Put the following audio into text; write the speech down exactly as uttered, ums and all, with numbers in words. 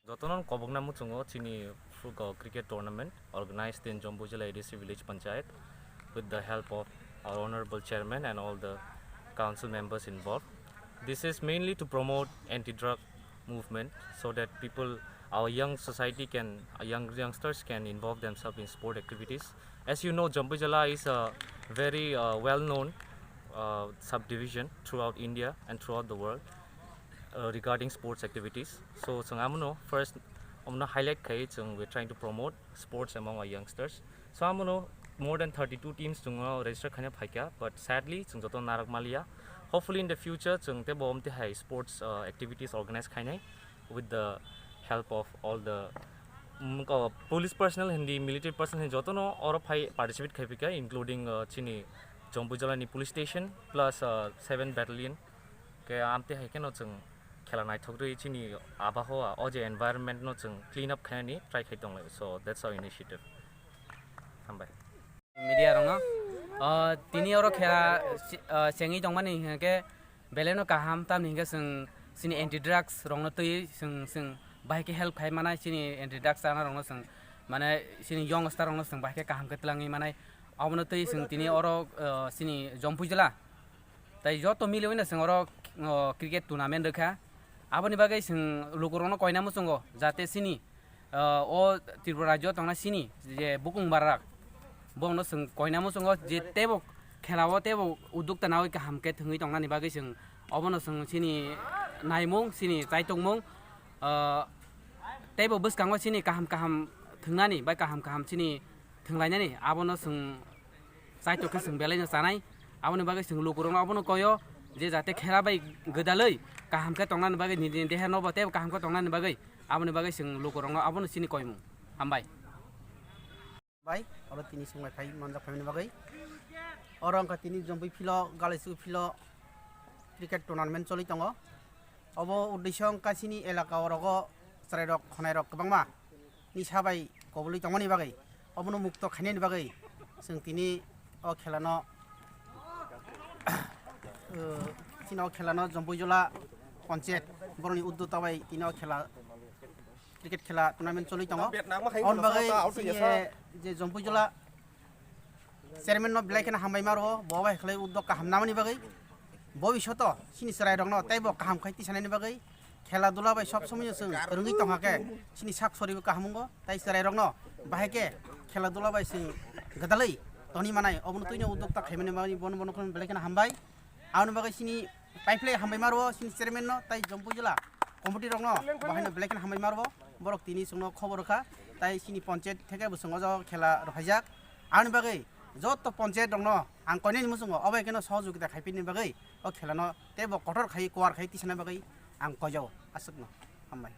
Jotono kobokna muchungo chini fuko cricket tournament organized in Jambujala A D C Village Panchayat with the help of our honorable chairman and all the council members involved. This is mainly to promote anti-drug movement so that people, our young society can, our young youngsters can involve themselves in sport activities. As you know, Jambujala is a very uh, well-known uh, subdivision throughout India and throughout the world uh, regarding sports activities. So, chwng amono first, amono highlight khai chwng we trying to promote sports among our youngsters. So, amono more than thirty-two teams chwng register khaina phaikha, but sadly chwng joto narak maliya. Hopefully in the future chwng tebo omte hai sports uh, activities organize khainai with the help of all the mm, uh, police personnel hindi, military personnel hindi jotono oro phai participate khai phaikha, including uh, chini Jambujala ni police station plus uh, seven battalion. Ke amte hai keno chwng khela naithok rwi chini abahoa o je environment no chwng clean up khainani try khai tonglai. So that's our initiative. Hambai. Media rokno, uh, tini oro khela si-, uh, chengwi tongmani hwnkhe belai no kaham, tamni hwnkhe chwng chini anti drugs rokno twi chwng, chwng bahai khe help khai manai, chini anti drugs chana rokno chwng mane chini young star rokno chwng bahai khe kaham khe twlangwi manai. Obono twi chwng tini oro, uh, chini Jompuijla Tai joto miliwi no chwng oro, o, cricket tournament rwkha. Aboni bagwi chwng lukurokno koina muchungo, jate chini, o, o Tripura rajyo tongnai chini je bukung barrak, borokno chwng koina muchungo je teibo khelao teibo uddokta nawi kaham khe thwngwi tongnani bagwi chwng obono chwng chini naimung, chini chaitokmung, o, teibo bwskango chini kaham kaham thwngnani bai kaham kaham chini thwnglainani abono chwng Chaitok khe chwng belai no chanai. Aboni bagwi chwng lukurokno abono koyo je jate khela bai gwdalwi kaham khe tongnani bagwi, nini deha nobo teibo kaham khe tongnani bagwi, aboni bagwi chwng lukurokno abono chini koimung. Hambai. Bai, oro tini chwng bai phai manjak phaimani bagwi. Oro wngkha tini Jompui philo, Galaisuk philo cricket tournament choli tongo. Obo uddesyo wngkha chini elaka orogo chwrairok, khwnairok kwbangma nisa bai kobului tongmani bagwi, obono mukto khainani bagwi chwng tini o khelano, uh, chini o khelano Jompuijla Panchayat borokni uddota bai tini o khela, cricket khela tournament choli tongo. Aboni bagwi chini je Jompuijla Chairman no belai kheno hambai ma rwo, bo bai khlai uddok kaham namani bagwi. Bobishoto chini chwrairokno teibo kaham khai tisanani bagwi, khela dula bai sob somoi no chwng kwrwngwi tongkha khe chini sak soribo kaham wngo, tai chwrairokno bahai khe khela dula bai chwng gwdalwi toni manai, obono twino uddokta khaimani bagwi bono bono kheno belai kheno hambai. Aboni bagwi chini paiphlai hambai ma rwo chini chairman no tai Jompuijla committee rokno bo haino belai kheno hambai ma rwo, borok tini chwngno khobor rwkha, tai chini panchayat theke bo chwng o jaga khela rwphaijak. Aboni bagwi joto panchayat rokno ang koinani muchungo obo hai kheno sohojogita khaipini bagwi o khelano teibo kotor khai kuar khai tisana bagwi ang koijao aswkno. Hambai.